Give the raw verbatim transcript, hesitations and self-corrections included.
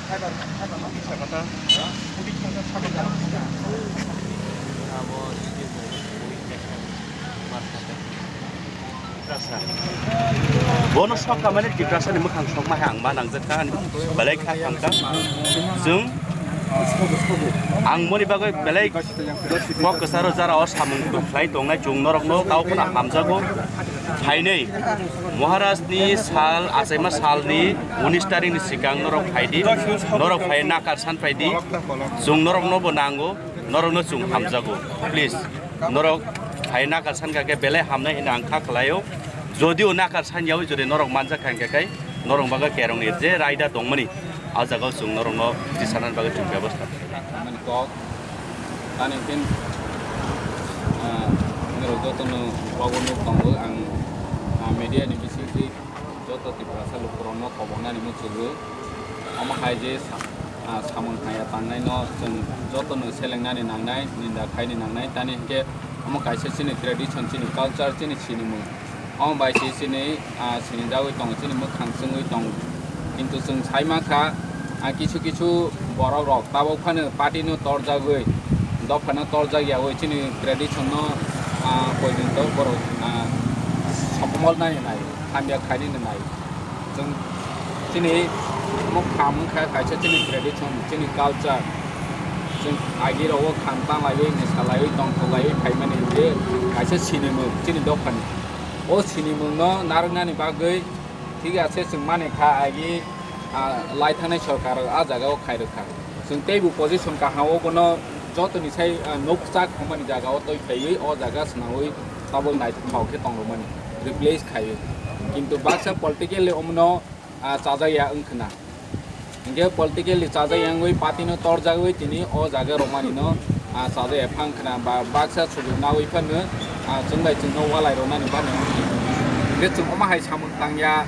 Bono sok kamani Tiprasa ni mwkhang sok ma hai ang ma nangjak kha, ani belai kha thang kha. Chwng ang moni bagwi belai kok kwcharo jara o samung khlai tongnai, chwng norok no tao khna hamjago. Phainwi Maharaj ni sal, achaima sal ni unis tarik ni sikang norok phaidi, norok phai nakar san phaidi, chwng norok no bo nango, norok no chwng hamjago. Please, norok phai nakar san kha khe belai hamnai hino ang kha khlaio. Jodio nakar san yawi jodi norok manjak kha hingkha khe norok bagwi kerong ni je raida tongmani, a jaga o chwng norok no tisanani bagwi chwng bebostha. Mani kok, tani pin, ah, norok joto no wago nuk tongo ang, ah, media ni bisingtwi joto Tiprasa lukurok no kobongnani muchungo. Omo hai je sa-, ah, samung haya tangnai no chwng joto no selengnani nangnai, ninda khaini nangnai, tani hinkhe omo kaisa chini tradition, chini culture, chini sinimung. Omo bai se chini, ah, sinijagwi tongo, chini mwkhang chwngwi tongo. Kintu chwng sai mankha, ah, kisu kisu borok rok tabuk phano party no torjagwi, dopha no torjak yawi chini tradition no, ah, poijon to borok, ah, sokomol nani nai, hamya khainani nai. Chwng chini mwkhang wngkha kaisa chini tradition, chini culture. Chwng agi rogo khan tanglaiwi, mwsalaiwi, tongthoklaiwi phaimani je kaisa sinimung chini dophani. O sinimung no narwknani bagwi thik ase chwng mani kha agi, ah, lai thangnai sorkar a jaga o khairokha. Chwng teibo position kaham o bono jotoni sai, ah, nukjak hwnmani jaga o twi phaiwi o jaga swnawi tabuk naithok khe tongrwmani replace khaiwi. Kintu baksa politically omono, ah, chajakya wngkhwna. Hinkhe politically chajakya wngwi party no torjagwi tini o jaga romani no, ah, chajakya phang khwna ba baksa sujuk nawi phano, ah, chwng bai chwngno walai rwnani bani. Hinkhe chwng omo hai samung tangya.